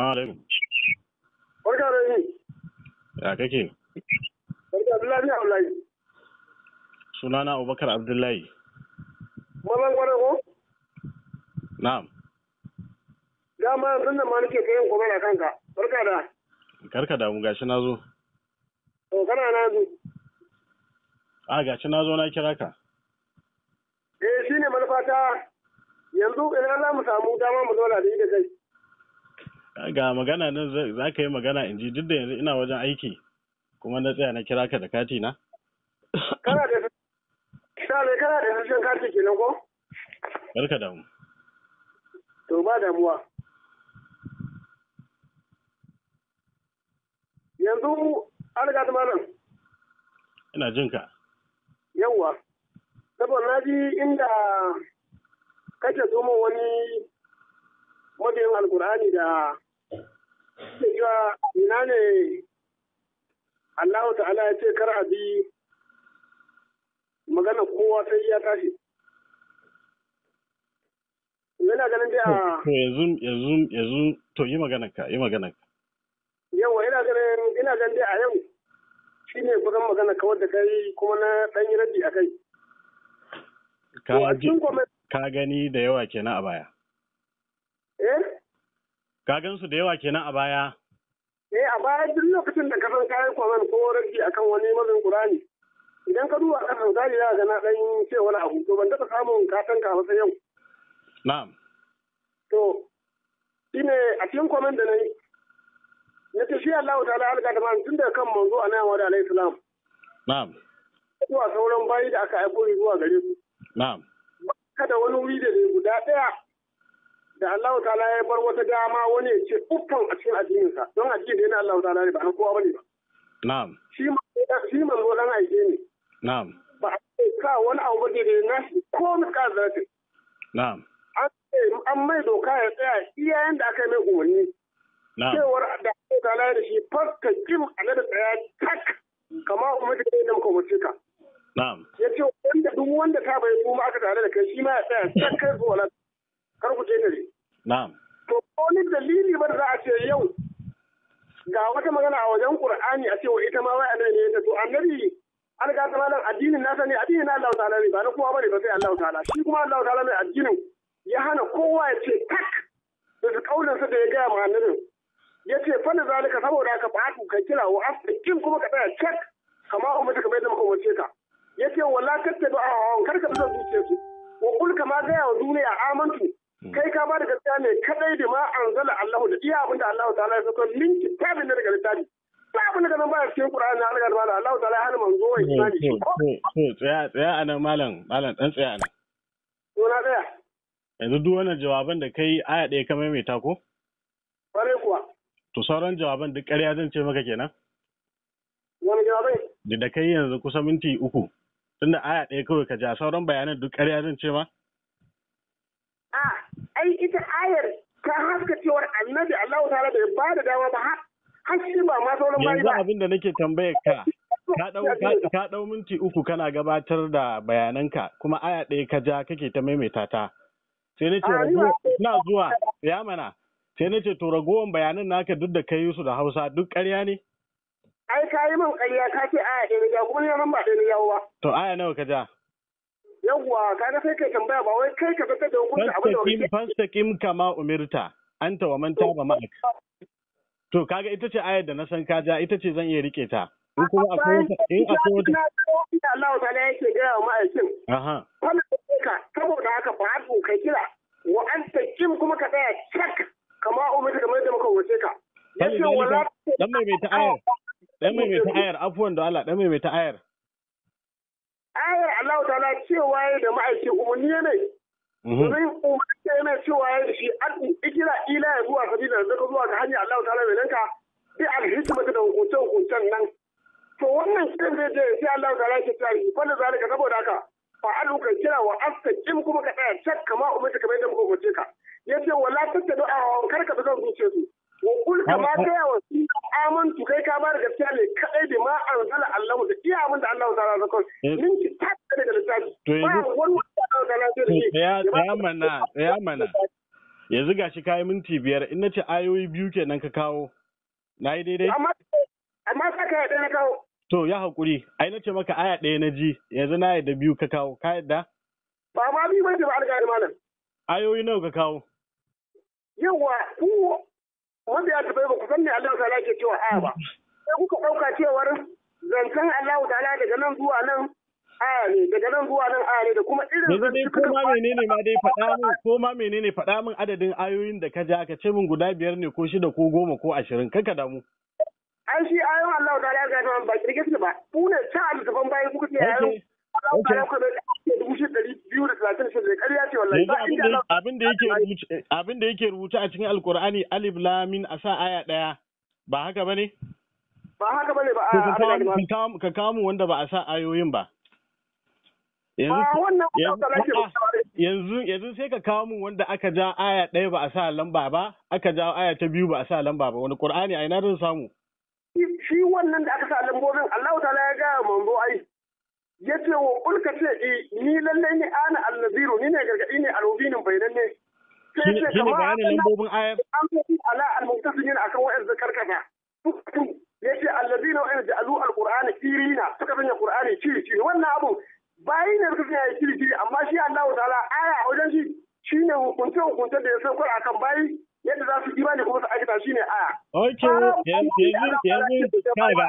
Alaikum. Barka da yi. Ya kake? Barka Abdullahi Abdullahi. Sunana Abubakar Abdullahi. Mazan kwarai ko? Na'am. Dama yanzu nan ma nake ta yin kwamar a kanka. Barka da. Karka damu, gashi na zo. To kana na yanzu. A gashi na zo na kira ka. Eh, shine manufata. Yanzu ina za mu samu dama mu zauna da yi da kai. Ga magana nan, za ka yi magana in ji, duk da yanzu ina wajen aiki kuma na tsaya na kira ka da kati na. Kana da Sale, kana da sashen kati kenan ko? Barka damu. To ba damuwa. Yanzu an riga ta malam. Ina jin ka. Yawwa. Saboda na ji inda kake zo wani mabiyin Alkur'ani da ke cewa ina ne Allah ta'ala ya ce kar a bi magana kowa sai ya tashi. Yana ganin dai a To yanzu to yi magana ka, yi magana ka. Yawa, ina ganin dai a yau shine kusan magana kawar da kai kuma na ɗan yi raddi a kai. Ka To a cikin comment ka gani da yawa kenan a baya. Eh? Ka gan su da yawa kenan a baya. Eh, a baya duk lokacin da ka san kayan comment ko raddi akan wani mazin Qur'ani, idan ka duba kasan zari za ka ga na ɗan ce wani abu, to ban taɓa samun katon ka ba sai yau. Na'am. To shine a cikin comment da na yi, na ce shi Allah ta'ala alga da man tun daga kan manzo Annabi alaihi salam Na'am. zuwa sauran bayi da aka aiko shi zuwa gare su. Na'am. Kada wani wuri da ne guda ɗaya da Allah ta'ala ya bar wata dama wani ya ce uffan a cikin addininsa, don addini da yana Allah ta'ala ne, ba na kowa bane ba. Na'am. Shi manzo dan aike ne. Na'am. Ba a ce ka wani abu ba da nashi ko miska zarafin. Na'am. An ce an mai doka ya tsaya iya yanda aka yi mai umarni. Na'am. Cewar da Allah ta'ala da shi fakka kim annabi tsaya tak kama umarci da yadda muka umarce ka. Na'am. Ya ce wanda duk wanda ta bai kuma aka tare da kai shi ma ya tsaya tak kai zuwa lan kar ku ketare. Na'am. To wani dalili ba da za a ce yau ga wata magana a wajen Qur'ani a ce wa ita ma wai annabi ne ya, to annabi an ga ta malam addinin nasa ne, addinin na Allah ta'ala ne, ba na kowa bane ba sai Allah ta'ala. Shi kuma Allah ta'ala mai addinin ya hana kowa ya ce tak da su kaulin sa da ya gaya ma annabin, ya ce fa zalika, saboda haka ba ka kira wa astaqim kuma ka tsaya cak kama umarta kamar yadda muka umarce ka. Ya ce wala tattabi a hawan, kar ka bi son zuciyarsu, wa kul kama gaya wa duniya amantu, kai ka ba da gaskiya ne kadai da ma anzala Allahu, da iya abinda Allah ta'ala ya saka min kitabin da daga littafi. Ba abin da ka zan baya cikin Qur'ani na Allah ta'ala, Allah ta'ala ya hana manzo ya imani To ko to tsaya, tsaya anan malam, malam dan tsaya anan. To na tsaya. Yanzu duk wannan jawaban da kai aya ɗaya ka maimaita ko? Kwarai kuwa. To sauran jawaban duk ƙarya zan ce maka kenan? Wani jawabai? Da kai yanzu kusa minti 3. Tunda aya ɗaya kawai ka ja, sauran bayanan duk ƙarya zan ce ma? A ai ita ayar ta haska cewar annabi Allah ta'ala bai ba da dama ba har shi ba ma sauran bayi Yanzu ba. abin da nake tambayar ka, ka dau minti 3 kana gabatar da bayananka kuma aya ɗaya ka ja kake ta maimaita ta. Sai na ce A, ni ba- ina zuwa ya mana. Sai na ce to ragowar bayanan naka duk da kai su da Hausa duk ƙarya ne? Ai ka yi min ƙarya, ka ce aya ɗaya na jawo, kuma ni na san ba ɗaya na jawo ba. To aya nawa ka ja? Yawwa, kaga sai kai tambaya, ba wai kai ka fitar da hukunci abin da Fastaqim baka fastaqim kama umirta anta wa man taba ma'ak. To kaga ita ce ayar da na san ka ja, ita ce zan iya rike ta. In kuma akwai wata, in akwai wata na inda Allah ta'ala yake gaya wa ma'aikin wannan ka, saboda haka fa haɗu kai kira wa anta kim kuma ka tsaya cak kama umarta kamar yadda muka umarce ka. Yace wala Dan maimaita ayar. Dan maimaita ayar, afuwan da Allah, dan maimaita ayar. Ayar Allah ta'ala cewa ya da ma'aiki umarni ne domin umarni yana cewa ya da shi an ikira ila ya zuwa sabila da zaka zuwa ga hanyar Allah ta'ala mai nanka bi alhikmata da hukunce hukuncen nan. To wannan kiran zai je sai Allah ta'ala ya ce shi fa zalika, saboda haka fa alu kai kira wa astaqim kuma ka tsaya cak kama umarta kamar yadda muka umarce ka. Yace wala tattabi a hawan, kar ka bi son zuciyarsu, wa kul kama gaya wa su amantu, kai ka bada gaskiya ne kadai da ma anzala Allahu, da iya abin da Allah ta'ala ya saka min kitab daga littafi. To ba yanzu wani wanda Allah ta'ala ya ce to tsaya, tsaya mana, tsaya mana. Yanzu gashi kayi minti 5, in na ce ayoyi biyu kenan ka kawo. Na yi daidai? Amma ka kai ɗaya na kawo. To ya haƙuri, ai na ce maka aya ɗaya na ji, yanzu na yadda biyu ka kawo, ka yadda? Ba ma biyu bace ba, alƙali malam. Ayoyi nawa ka kawo? Yawa, ku wanda ya tafi ba ku san me Allah ta'ala ke cewa aya ba. Sai kuka ɗauka cewar zancen Allah ta'ala daga nan zuwa nan aya ne, daga nan zuwa nan aya ne, da kuma irin Yanzu dai ko ma menene ma dai faɗa min, ko ma menene faɗa min adadin ayoyin da ka ja, ka ce min guda 5 ne ko 6 ko 10 ko 20, kar ka damu. An shi ayoyin Allah ta'ala ga ta ba kirge su ba. Ku ne ta alzafan bayan kuka ce ayoyin Allah ta'ala ku da 6236, ƙarya ce wallahi. Yanzu abin da yake rubuce a cikin Alkur'ani, alif lam mim, a sa aya ɗaya, ba haka bane? Ba haka bane ba. Ka kawo mu wanda ba a sa ayoyin ba. Yanzu sai ka kawo mun wanda aka ja aya ɗaya ba a sa lamba ba, aka ja aya ta biyu ba a sa lamba ba. Wani Qur'ani, a ina zan samu? Shi wannan da aka sa lambobin, Allah ta'ala ya gaya manzo, ai ya ce wa ulka ce ni lallai ni ana annaziru, ni ne gargaɗi ne alubinin bayanan ne. Sai ce kamar bayanin lambobin ayar an fi ala almuktasimin akan wa'in karkata. Ya ce allazina wa'in ja'alu alqur'ana irina, suka sanya qur'ani ciri ciri. Wannan abu bayi ne suka sanya ciri ciri, amma shi Allah ta'ala aya a wajen shi shine hukunce hukunce da ya saukar akan bayi yadda za su imani kuma su aikata, shine aya. Okay, yanzu kaga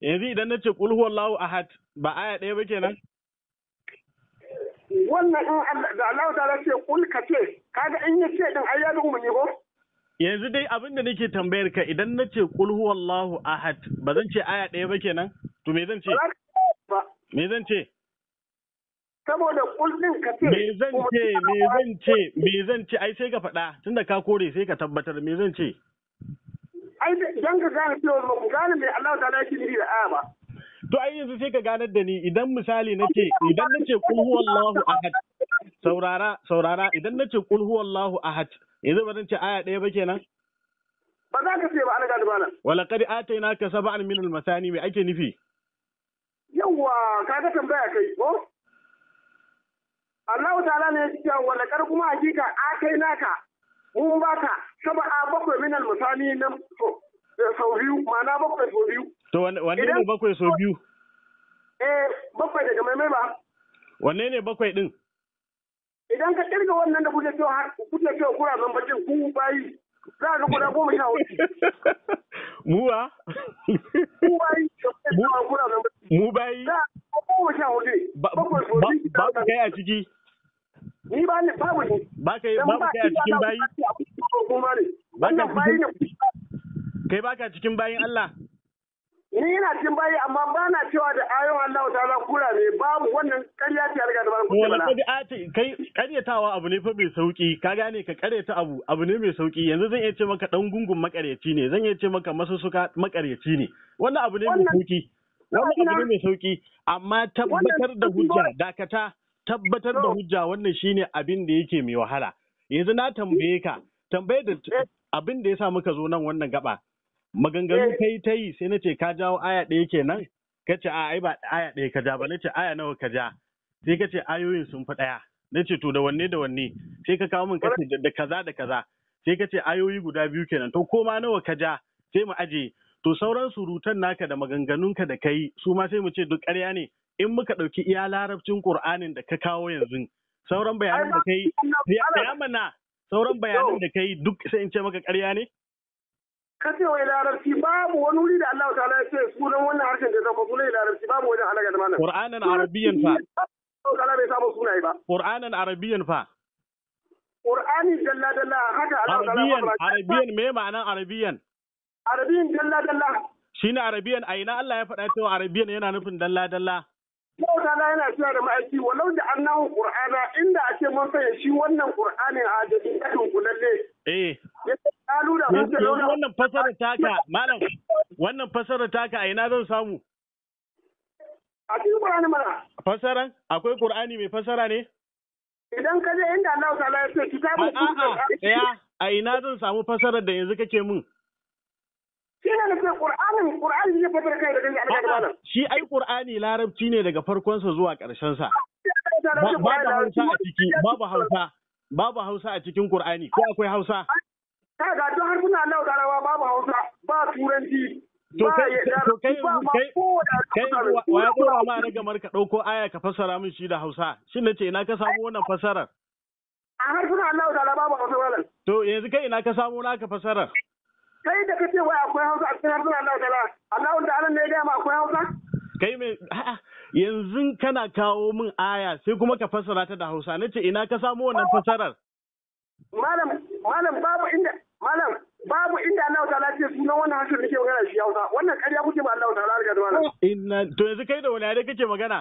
yanzu idan nace qul huwallahu ahad, ba aya ɗaya ba kenan? Wannan in da Allah ta'ala ce kul ka ce, kaga in ya ce din ai ya bi umarni ko? Yanzu dai abin da nake tambayar ka, idan nace qul huwallahu ahad, ba zan ce aya ɗaya ba kenan? To me zan ce? Me zan ce? Saboda kul din ka ce. Me zan ce? Me zan ce? Me zan ce? Ai sai ka faɗa, tunda ka kore sai ka tabbatar, me zan ce? Ai dan ka gane cewa ba ku gane me Allah ta'ala yake nufi da aya ba. To ai yanzu sai ka ganar da ni, idan misali nace, idan nace qul huwallahu ahad, saurara saurara, idan nace qul huwallahu ahad, yanzu ba zan ce aya ɗaya ba kenan? Ba za ka ce ba, an gane ba nan. Wala qad atainaka sab'an min al-masani, me ake nufi? Yawwa, kaga tambaya kai ko? Allah ta'ala ne ya ce wala kar kuma hakika atainaka, mun baka sab'a, bakwai, min al-masani na sau biyu, ma'ana bakwai sau biyu. To wanne ne bakwai sau biyu? Eh, bakwai daga maimai ba. Wanne ne bakwai din? Idan ka kirga wannan da kuke cewa kuke cewa kuramen bakin ku bayi, za ka guda 14. Muwa? Ku bayi da kuke cewa kuramen bakin. Mu bayi? Za ka 14. Bakwai sau biyu. Babu kai a ciki? Ni ba ne, babu ni. Ba kai, babu kai a cikin bayi? Wannan bayi ne. Kai baka cikin bayin Allah? Ni ina cikin bayi, amma ba na cewa da ayon Allah ta'ala kura ne, babu wannan, ƙarya ce riga da bayan kuce. Wala ati kai, ƙaryatawa abu ne fa mai sauki, ka gane, ka ƙaryata abu abu ne mai sauki. Yanzu zan iya ce maka dan gungun makaryaci ne, zan iya ce maka masussuka makaryaci ne. Wannan abu ne mai sauki. Wannan abu ne mai sauki, amma tabbatar da hujja, dakata, tabbatar da hujja wannan shine abin da yake mai wahala. Yanzu na tambaye ka, tambaye da abin da ya sa muka zo nan wannan gaba. Maganganu kai ta yi, sai na ce ka jawo aya ɗaya kenan, ka ce a ai ba aya ɗaya ka ja ba, na ce aya nawa ka ja, sai ka ce ayoyin sun fi ɗaya, na ce to da wanne da wanne, sai ka kawo min, ka ce da kaza da kaza, sai ka ce ayoyi guda biyu kenan. To ko ma nawa ka ja sai mu aje, to sauran surutan naka da maganganunka da kai su ma sai mu ce duk ƙarya ne in muka ɗauki iya larabcin Qur'anin da ka kawo yanzu. Sauran bayanan da kai ya mana, sauran bayanan da kai duk sai in ce maka ƙarya ne. Ka ce wai larabci, babu wani wuri da Allah ta'ala ya ce sunan wannan harshen da zama sunan larabci, babu wajen alaga da malam. Qur'anan arabiyyan fa. Allah ta'ala bai samu sunaye ba. Qur'anan arabiyyan fa. Qur'ani dalla dalla haka Allah ta'ala. Arabiyyan, arabiyyan, me ma'anan arabiyyan? Arabiyyan dalla dalla. Shine arabiyyan, a ina Allah ya faɗa cewa arabiyyan yana nufin dalla dalla? Allah ta'ala yana cewa da ma'aiki walau da annahu qur'ana, inda a ce mun sanya shi wannan qur'anin a jami'in kulalle. Eh. Yanzu wannan fasara taka, malam, wannan fasara taka a ina zan samu? A cikin Qur'ani mana. Fasaran? Akwai Qur'ani mai fasara ne? Idan ka je inda Allah ta'ala ya ce kitabun A'a, tsaya, a ina zan samu fasarar da yanzu kake mun? Shi ne nake Qur'anin, Qur'ani zai fasara kai da kanka, alƙa malam. Shi ai Qur'ani larabci ne daga farkonsa zuwa ƙarshen sa. Babu Hausa a ciki, babu Hausa. Babu Hausa a cikin Qur'ani, ko akwai Hausa? Kaga duk harsunan Allah ta'ala babu Hausa, ba Turanci. To kai wa ya dora ma ragamar ka ɗauko aya ka fassara min shi da Hausa? Shin nace ina ka samu wannan fassarar? A harsunan Allah ta'ala babu Hausa malam. To yanzu kai ina ka samu naka fassarar? Kai da kace wai akwai Hausa a cikin harsunan Allah ta'ala, Allah ta'ala ne ya gaya ma akwai Hausa? Kai mai yanzu kana kawo min aya sai kuma ka fassara ta da Hausa, nace ina ka samu wannan fassarar? Malam babu inda malam babu inda Allah ta'ala ce sunan wannan harshen nake magana shi Hausa. Wannan ƙarya kuke ba Allah ta'ala riga da malam. Inna to yanzu kai da wani yare kake magana?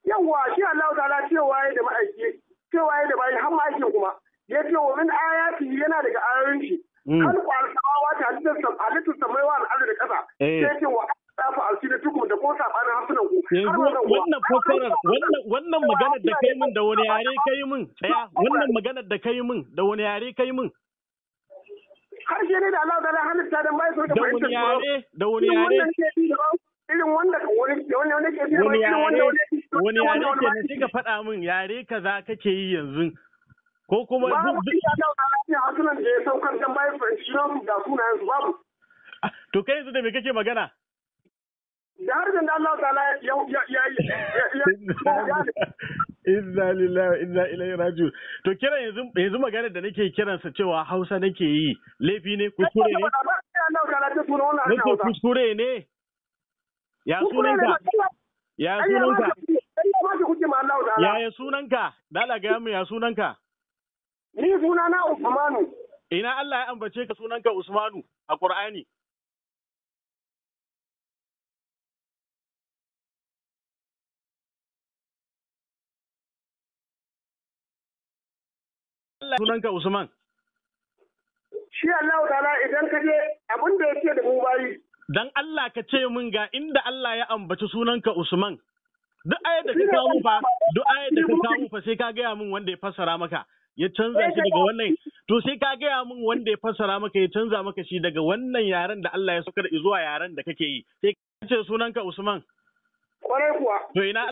Yawwa, shi Allah ta'ala cewa ya da ma'aiki, cewa ya da bayi har ma'aikin kuma. Ya ce wa min ayati, yana daga ayoyin shi. Khalqu al-samawati, halittar samai wa al-ardi da ƙasa. Sai ce wa tafa alsinatukum, da ko sabanin harsunan ku. Wannan fassarar, wannan maganar da kai min da wani yare kai min? Tsaya, wannan maganar da kai min da wani yare kai min? Harshe ne da Allah ta'ala halitta dan bai so da fahimtar. Da wani yare? Da wani yare? Irin wanda wani wanda ke ji, wani yare, wani yare ke ne? Sai ka faɗa min yare kaza kake yi yanzu. Ko kuma babu Allah ta'ala ya harsunan da ya saukar dan bai su da sunayen su babu. To kai yanzu da me kake magana? Da harshen da Allah ta'ala ya Inna lillahi wa inna ilaihi raji'un. To kiran yanzu maganar da nake kiransa cewa Hausa nake yi, laifi ne, kuskure ne? Nake kuskure ne? Ya sunanka? Ya sunanka? Ya sunanka? Dala ga mu ya sunanka? Ni sunana Usmanu. Ina Allah ya ambace ka sunanka Usmanu a Qur'ani? Sunanka Usman. Shi Allah ta'ala idan ka je abin da yake da mu bayi. Dan Allah ka ce min ga inda Allah ya ambaci sunanka Usman. Duk ayar da ka kawo fa, duk ayar da ka kawo fa sai ka gaya min wanda ya fassara maka. Ya canza shi daga wannan. To sai ka gaya min wanda ya fassara maka ya canza maka shi daga wannan yaren da Allah ya saukar zuwa yaren da kake yi. Sai ka ce sunanka Usman. Kwarai kuwa. To ina